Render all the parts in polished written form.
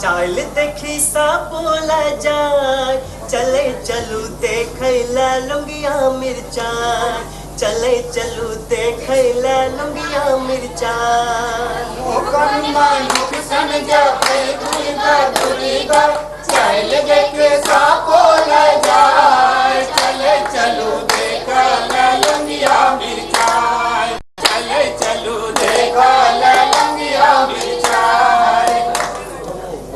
चाल देखी सापोला जाय। चले चलू देखै ला लुंगिया मिरचाई, चले चलू देखै ला लुंगिया मिरचाई। चल देखे सापोला जाय, चले चलू देखै ला लुंगिया मिरचाई, चले चलू देखै ला लुंगिया मिरचाई।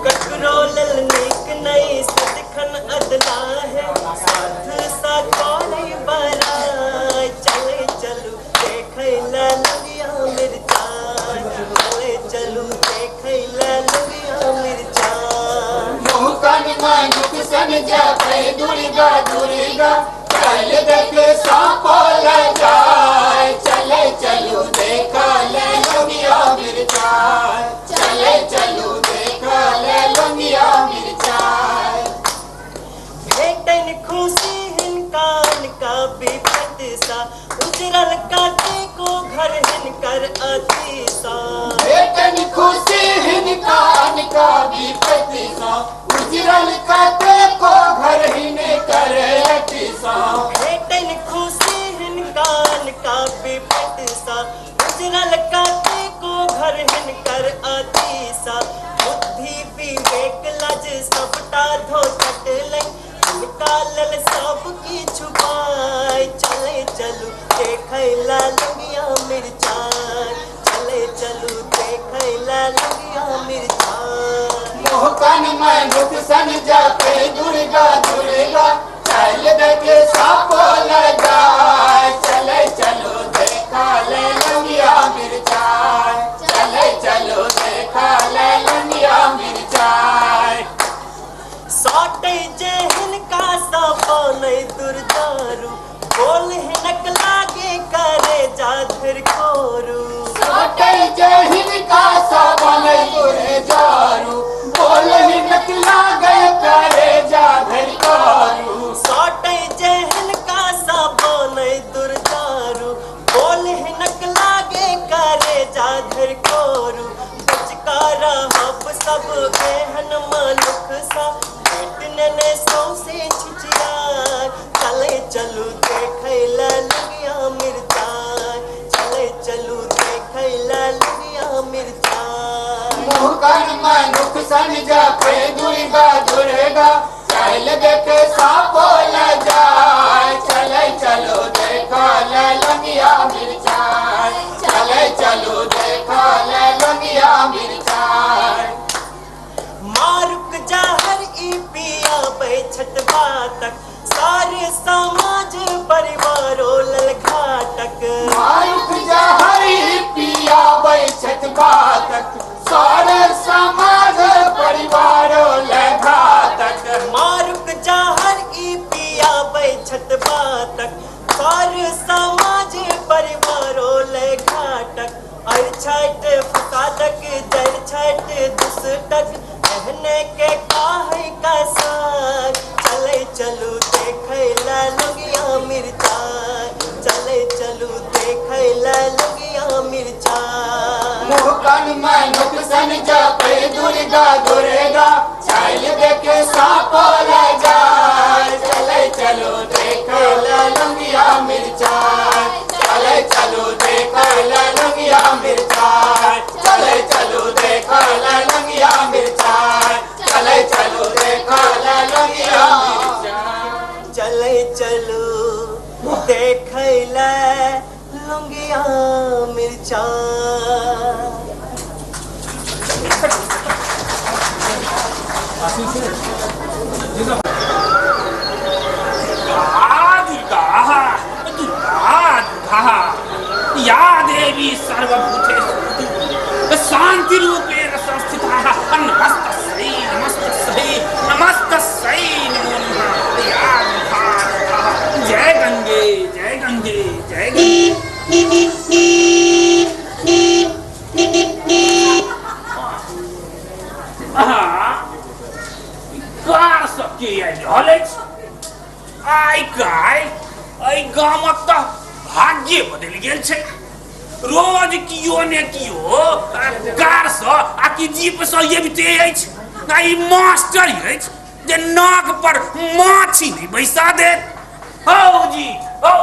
ककरो लेल नीक नहीं सदखन अदला है, साथ सा कोई बराय। चले चलू देखै ला लुंगिया मिरचाई, चले चलू देखै ला लुंगिया मिरचाई। दुर्गा दुर्गा चल देखे सापोला जाय, चले चलू देखा ले लुंगिया मिरचाई, चले चलू देखा ले लुंगिया मिरचाई। भेटन खुशी हिनका का विपत सा, उजरल काते को घर हिनकर अति सा। भेटन खुशी हिनका का विपत सा, उजरल काते को घर हिनकर अति सा। भेटन खुशी हिनका का विपत सा, उजरल काते को घर हिनकर अति सा। बुद्धि विवेक लज सबटा धो चटलै, हिनका लल सब की छुपाए। चले चलू देखै ला लुंगिया मिरचाई, चले चलू देखै ला लुंगिया मिरचाई। मोह कान मनुख सन जापे दुर्गा दुर्गा, चल देखे सापोला जाय, चले चलू देखा ले लुंगिया मिरचाई, चले चलू देखा ले लुंगिया मिरचाई। साटे जे हिनका सपनै दुर्दारू, बोल हिनक लागे करे जाधर कोरू। साटे जे हिनका सपनै दुर्दारू, बोल हिनक लागे करे जाधर कोरू। साटे जे हिनका सपनै दुर्दारू, बोल हिनक लागे करे जाधर कोरू। बचका रहब सब एहन मनुख सा, भेटने सौंसे छिछियाय। चले चलू देखै ला लुंगिया मिरचाई, चले चलू देखै ला लुंगिया मिरचाई। मुँह कान मनुख सन जापे दुर्गा दुर्गा, चल देखे सापोला जाय, चले चलू देखा ले लुंगिया मिरचाई, चले चलू देखा ले लुंगिया मिरचाई। मारुक जहर ई पिया बैछत बातक, सारे समाज परिवारो लल घाटक। मारुक जहर ई पिया बैछत बातक, सारे समाज परिवारो लल घाटक। मारुक जहर ई पिया बैछत बातक, सारे समाज परिवारो लल घाटक। अर छठ फसादक जर छठ दुष्टक, एहने के काहे कसार। चले चलू देखै ला लुंगिया मिरचाई, चले चलू देखै ला लुंगिया मिरचाई। मुँह कान मनुख सन जापे दुर्गा दुर्गा, चल देखे सापोला जाय, चले चलू देखै ला लुंगिया मिरचाई, चले चलू देखै ला लुंगिया मिरचाई, चले चलू देखै ला लुंगिया मिरचाई, चले चलू देखै ला लुंगिया मिरचाई। चले चलू देखै ला लुंगिया मिरचाई। दुर्गा दुर्गा दुर्गा या देवी सर्वभूतेषु शांति रूपेण संस्थिता, नमस्तस्यै नमस्तस्यै नमस्तस्यै नमो नमः। या दुर्गा दुर्गा, जय गंगे जय गंगे जय गंगे। कार सबके आबि रहल अछि। आइ काल्हि एहि गामक तऽ भाग्ये बदलि गेल छै। रोज कियो ने कियो कार सँ आ कि जीप सँ अबिते अछि। आ ई मास्टर अछि जे नाक पर माछी नहि बैसा देत। हौ जी हौ,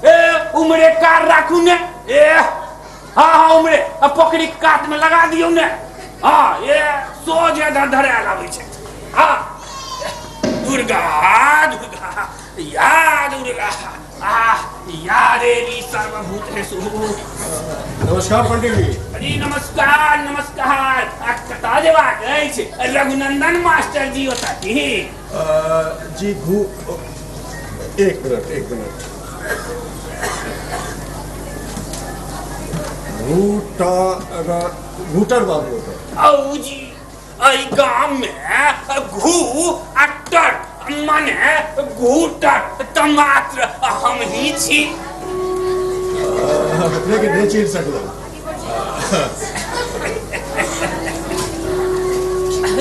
ए उमरे कार राखू ने, ए हाँ हाँ उमरे आ पोखरिक कात में लगा दियौ ने। हाँ ए सोझ इधर धरायल आबै छै। हाँ दुर्गा दुर्गा या दुर्गा आ या देवी सर्वभूतेषु। नमस्कार पंडित जी। अरे नमस्कार नमस्कार। आ कतऽ जेबाक अछि रघुनंदन मास्टर जी ओतऽ की? जी घू एक मिनट एक मिनट। घूटर घूटर बाबू ओतऽ। औ जी एहि गाम में घू आ टर माने घूटर तऽ मात्र हम ही छी। अपने के नहीं चिन्ह सकलहुँ।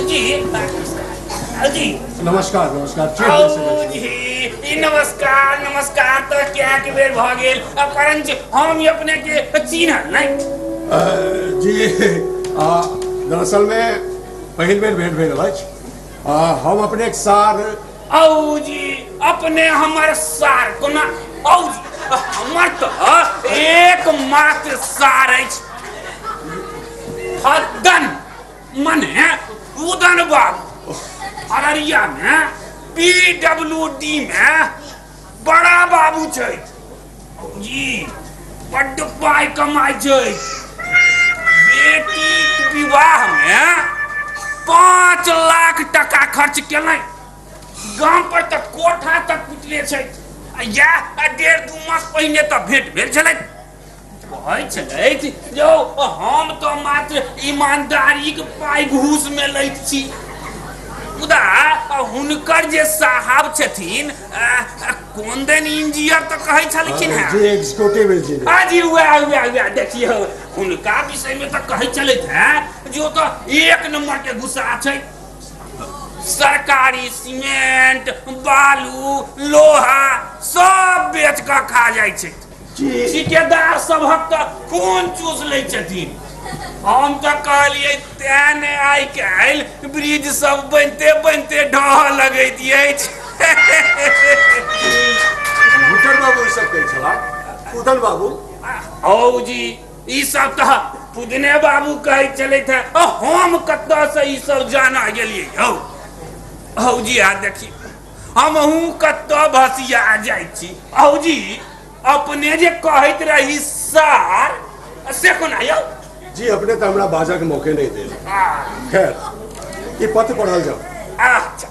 जी जी नमस्कार नमस्कार। चिन्ह नहीं औ सकल छी। जी ई नमस्कार नमस्कार तऽ कएक बेर भऽ गेल, परंच हम अपने के चिन्हल नहि। जी दरअसल में पहिल बेर भेंट भेल अछि। हम अपने के सार। औ जी अपने हमर सार कोना? औ जी हमर तऽ एकमात्र सार अछि फदन माने उदन बाबू, अररिया में पीडब्ल्यूडी में बड़ा बाबू छै। जी बड्ड पाइ कमाइ छै। बेटीक विवाह में 5 लाख टका खर्च केलनि। गाम पर तऽ कोठा तक पिटले छै। आ इएह 1.5-2 मास पहिने तऽ भेंट भेल छलै। कहै छलथि जे हम तऽ मात्र ईमानदारीक पाइ घूस में लैत छी, मुदा हुनकर जे साहब छथिन कोन दिन इंजीनियर तऽ कहै छलखिन हेँ। जी एग्जीक्यूटिव इंजीनियर। हाँ जी वएह वएह वएह। देखियौ हुनका विषय में तऽ कहै छलथि हेँ जे ओ तऽ 1 नंबर के घुसा छै। सरकारी सीमेंट बालू लोहा सब बेच कऽ खा जाइ छै। ठिकेदार सबहक तऽ खून चूस लै छथिन। हम तऽ कहलियै तें ने आइ काल्हि ब्रिज सब बनिते बनिते ढह लगैत अछि। घूटर बाबू ई सब कहै छलाह? उदन बाबू। औ जी ई सब तऽ पुदने बाबू कहै छलथि हेँ। हम कतऽसँ ई सब जाना गेलियै हौ। हौ जी आ देखी हमहूँ कतऽ भसिया जाइ छी। औ जी अपने जे कहैत रही सार से कोना यौ? जी अपने तऽ हमरा बाजऽ के मौके नहीं देल। खैर ई पत्र पढ़ल जाओ। अच्छा।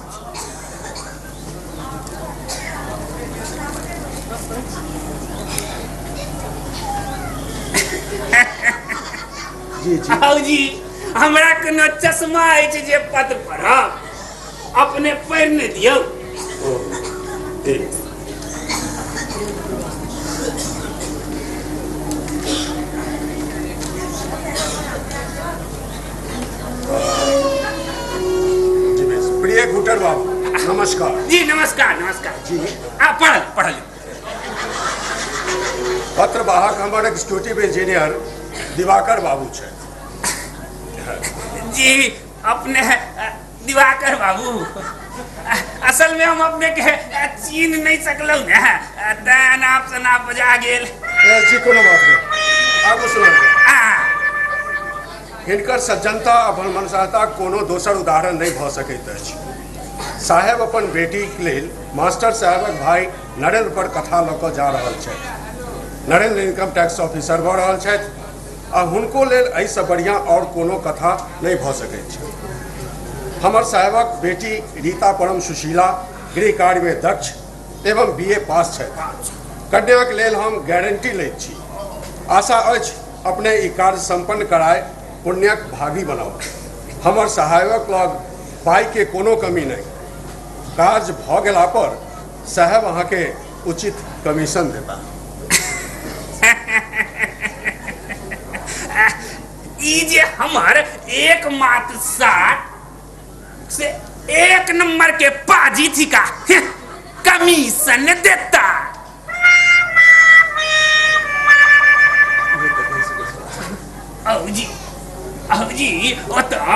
जी जी। हौ जी हमरा कोनो चश्मा अछि जे पत्र पढ़ब? अपने पढ़ि नहि दियौ। प्रिय घूटर बाबू नमस्कार। जी नमस्कार नमस्कार। जी आ पढ़ल पढ़ल। पत्र वाहक हमर एग्जीक्यूटिव इंजीनियर दिवाकर बाबू छथि। जी अपने दिवाकर बाबू, असल में हम अपने के चीन नहीं सकलहुँ ने, तें अनाप शनाप बजा गेल। जी कोनो बात नहीं, आगू सुनाउ। हिनकर सज्जनता आ भलमनसाहता कोनो दोसर उदाहरण नहीं भऽ सकैत अछि। साहेब अपन बेटीक लेल मास्टर साहेबक भाई नरेंद्र पर कथा लऽ कऽ जा रहल छथि। नरेंद्र इनकम टैक्स ऑफिसर भऽ रहल छथि आ हुनको लेल एहिसँ बढ़िआँ आओर कोनो कथा नहि भऽ सकैत छै। हमर साहेबक बेटी रीता परम सुशीला गृह कार्यमे दक्ष एवं बीए पास छथि। कन्याक लेल हम गारंटी लैत छी। आशा अछि अपने ई कार्य संपन्न कराय पुण्यक भागी बनाउ। हमर साहेबक लग पाइके कोनो कमी नहि। कार्य भऽ गेला पर साहेब अहाँके उचित कमीशन देता। ई जे हमर एकमात्र सार से 1 नंबर के पाजी थिका, कमीशन देता। औ जी ओतऽ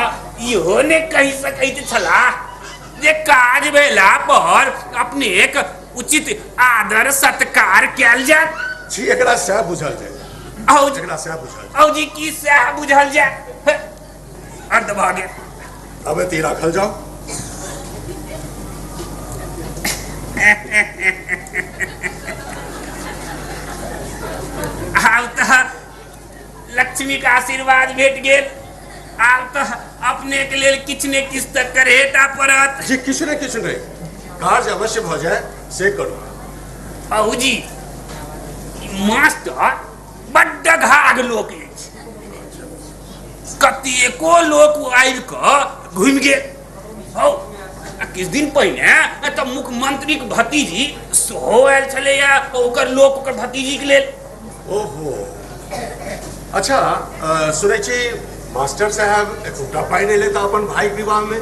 इहो ने कहि सकैत छलाह जे काज भेला पर अपनेक उचित आदर सत्कार कयल जाय। छी एकरा सएह बुझल जाय। औ जी, एकरा सएह बुझल जाय। औ जी की सएह बुझल जाय? अर्ध भऽ गेल। अब एतहि राखल जाओ। आब तऽ लक्ष्मी के आशीर्वाद भेट गेल। आब तऽ अपने के लेल किछु ने किछु तऽ करेटा पड़त। जी किछु ने किछु नहि, कार्य अवश्य भऽ जाय से करू। अहू जी, ई मास्टर बड्ड घाघ लोक अछि। कतेको लोक आबि कऽ घुमि गेल। हौ, आ किछु दिन पहिने तऽ मुख्यमंत्रीक भतीजी सेहो आयल छलैया, ओकर लोक ओकर भतीजीके लेल। ओहो, अच्छा, सुनै छी मास्टर साहब एकोटा पाइ नहि लेता अपन भाईक विवाहमे।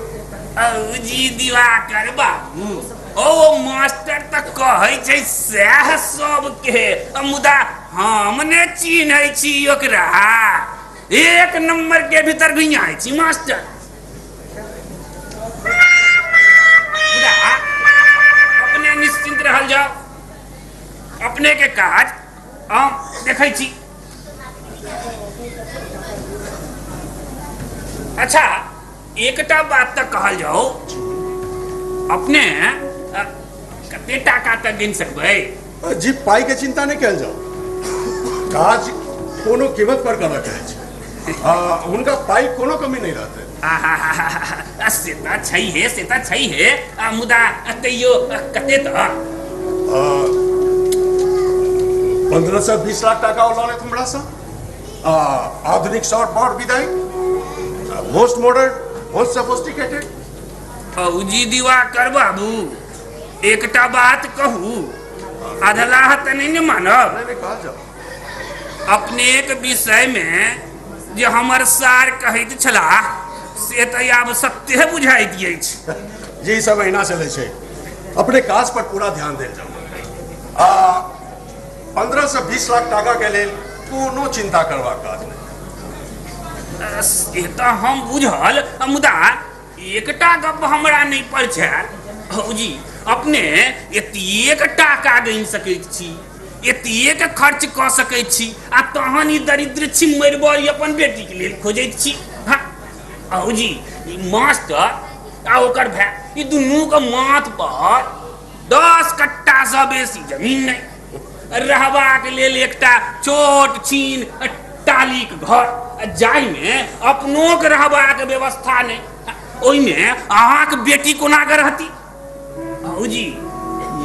औ जी दिवाकर बाबू, ओ मास्टर तऽ कहै छै सएह सबके, मुदा हम ने चिन्है छी ओकरा। एक नंबर के भीतर घुइयाइ छी मास्टर। मुदा अपने निश्चिंत रहल जाओ, अपने के काज हम देखै छी। अच्छा, एकटा बात तऽ कहल जाओ, अपने कते टाका तक गिन सकबै? जी पाई के चिंता नहीं कयल जाओ, काज कोनो कीमत पर करऽ के अछि। हुनका पाई कोनो कमी नहीं रहतै। आहाहाहा, से तऽ छैहे, से तऽ छैहे, मुदा तैयो कते तऽ? 15 से 20 लाख टाका लऽ लेत हमरा से। आधुनिक शॉर्ट बड़ विदाई, मोस्ट मॉडर्न, मोस्ट सोफिस्टिकेटेड। फौजी दिवाकर बाबू, एकटा बात कहू, अधलाह तऽ नहि ने मानब? नहीं नहीं, कहल जाओ। अपनेक विषयमे जे हमर सार कहैत छलाह से तऽ आब सत्य बुझाइत अछि। जी सब अहिना चलै छै, अपने काज पर पूरा ध्यान देल जाओ। आ 15 से 20 लाख टाका के लेल कोनो चिंता करबाक काज नहि। से तऽ हम बुझल, मुदा एकटा गप हमरा नहि परछायल। हौजी, अपने एतेक टाका गनि सकैत छी, एतेक खर्च कऽ सकैत छी, आ तहन ई दरिद्र छिम्मरि बड़ी अपन बेटीके लेल खोजैत छी। हँ हौजी, ई मास्टर आ ओकर भाय, ई दुनूके माथ पर 10 कट्टासँ बेसी जमीन नहि, रहबाक लेल एकटा छोट छीन टालीक घर, जाहिमे अपनोक रहबाक व्यवस्था नहि, ओहिमे अहाँक बेटी कोना के रहती? भौजी,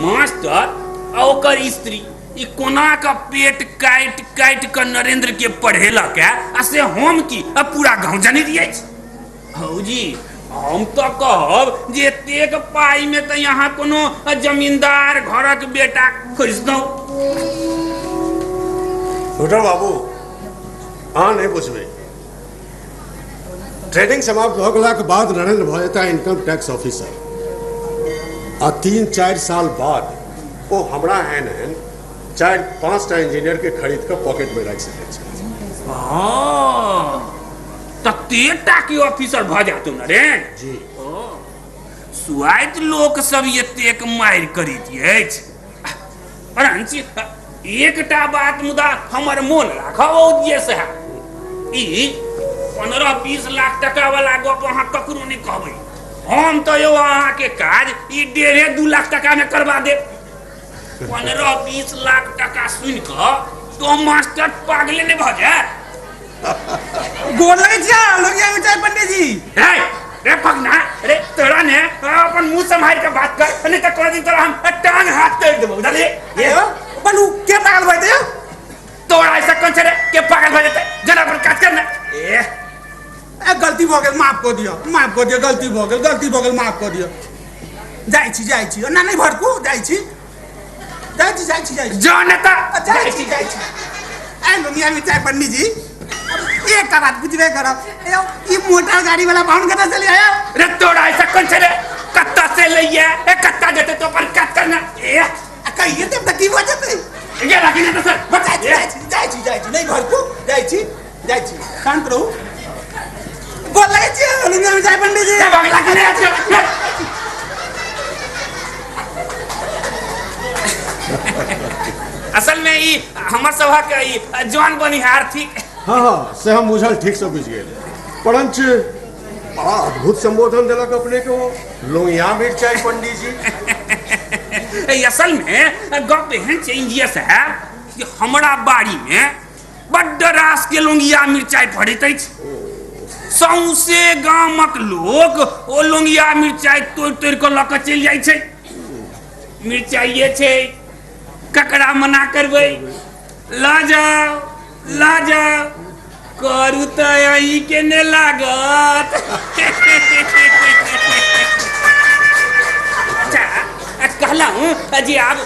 मास्टर आ ओकर स्त्री ई कोना के पेट काटि काटि कऽ नरेंद्र के पढ़ेलक है, आ से हम की आ पूरा गाँव जनैत अछि। भौजी, हम तऽ कहब जे एतेक पाइमे तऽ यहाँ कोनो जमींदार घरक बेटा खोजितहुँ। डॉक्टर बाबू, अहाँ नहि बुझबै। ट्रेनिंग समाप्त भऽ गेलाक बाद नरेंद्र भऽ जेता इनकम टैक्स ऑफिसर, आ 3-4 साल बाद ओ हमरा एहन एहन 4-5 टा इंजीनियर के खरीद कऽ पॉकेट में राखि सकैत छथि। हँ, तते के ऑफिसर भऽ जातौ नरेंद्र। जी। सुआइत लोक सब एतेक मारि करैत अछि। परंच एकटा बात मुदा हमर मोन राखब जे साहब, ई 15-20 लाख टका वाला गप अहाँ ककरो नहि कहबै। हम तऽ यौ अहाँके काज ई 1.5-2 लाख टका में करवा देब। 15-20 लाख टका सुनि कऽ तो मास्टर पागले नहि भऽ जायत? गोर लगै छियै लोगिया में चाय पंडित जी। रे रे पगना, रे तोरा ने अपन मुंह सम्हारि के बात कर, नहीं तऽ कोनो दिन तोरा हम टांग हाथ तोड़ देबो, बुझलिए? ये बनू के पागल भऽ जेतै? तोरा ऐसा कोन छै रे के पागल भऽ जेतै? जना अपन काज कर ने। ए ए गलती भऽ गेल, माफ कऽ दिअ, माफ कऽ दिअ, गलती भऽ गेल, गलती भऽ गेल, माफ कऽ दिअ। जाइ छी, जाइ छी, ओना नहि भड़कू, जाइ छी, जाइ छी, जाइ छी, जाइ छी। जो ने तऽ जाइ छी, जाइ छी। ए लोनिया में चाय पंडित जी, एकटा बात बुझबे करब, यौ ई मोटर गाड़ी वाला पाहुन कतऽ चलि आया? रे तोरा ऐसा कोन छै रे कत्ता से लैया, ए कत्ता जेतै तो अपन काज करना। ए आ कहिए देब तऽ की भऽ जेतै? ये लागी ने तऽ सर बच। जाइ छी, जाइ छी, जाइ छी, जाइ छी, नहि भड़कू, जाइ छी, जाइ छी, शांत रहू। गोर लगै छी लोनिया मिरचाई पंडीजी। भगला कि नहि? असल में ई हमर सभक ई जौन बनिहार थी। हाँ हाँ, से हम बुझल, ठीक से बुझि गेल। परंच बड़ा अद्भुत संबोधन देलक अपने के वो लोहिया मिरचाई पंडीजी। ए, असल में गप एहन छै इंजीनियर साहब कि हमरा बाड़ी में बड्ड रास के लोंगिया मिरचाई फड़ैत अछि। सौंसे गामक लोक ओ लोंगिया मिरचाई तोड़ि तोड़ि कऽ लऽ कऽ चलि जाइ छै। मिरचाइए छै, ककरा मना करबै? लऽ जाउ लऽ जाउ, करू तऽ अहींके ने लागत। अच्छा कहलहुँ जे आब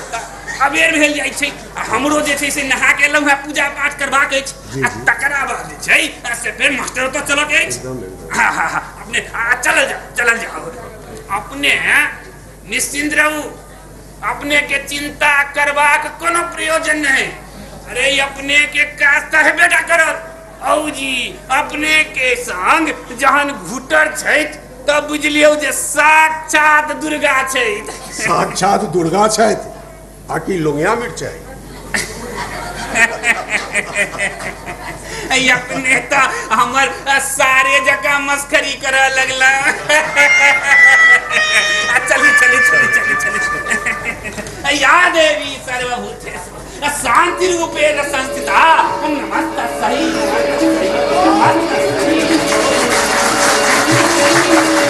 अबेर भेल जाइ छै, आ हमरो जे छै से नहा के एलहुँ हेँ, पूजा पाठ करबाक अछि, आ तकरा बाद जे छै से फेर मास्टर ओतऽ चलऽके अछि। हँ हँ हँ, अपने आ चलल जाउ चलल जाउ। अपने निश्चिन्त रहू, अपने के चिंता करबाक कोनो प्रयोजन नहीं। अरे अपने के काज तऽ हेबे टा करत। औ जी अपने के संग जहन घुटर छथि तब बुझि लियौ जे साक्षात दुर्गा छथि। साक्षात दुर्गा छथि आ कि लोंगिया मिरचाई? अपने तऽ हमर सारे जकाँ मस्खरी करऽ लगला। चली चली चली चली चली। या देवी सर्वभूतेषु शांति रूपेण संस्थिता नमस्तस्यै नमस्तस्यै।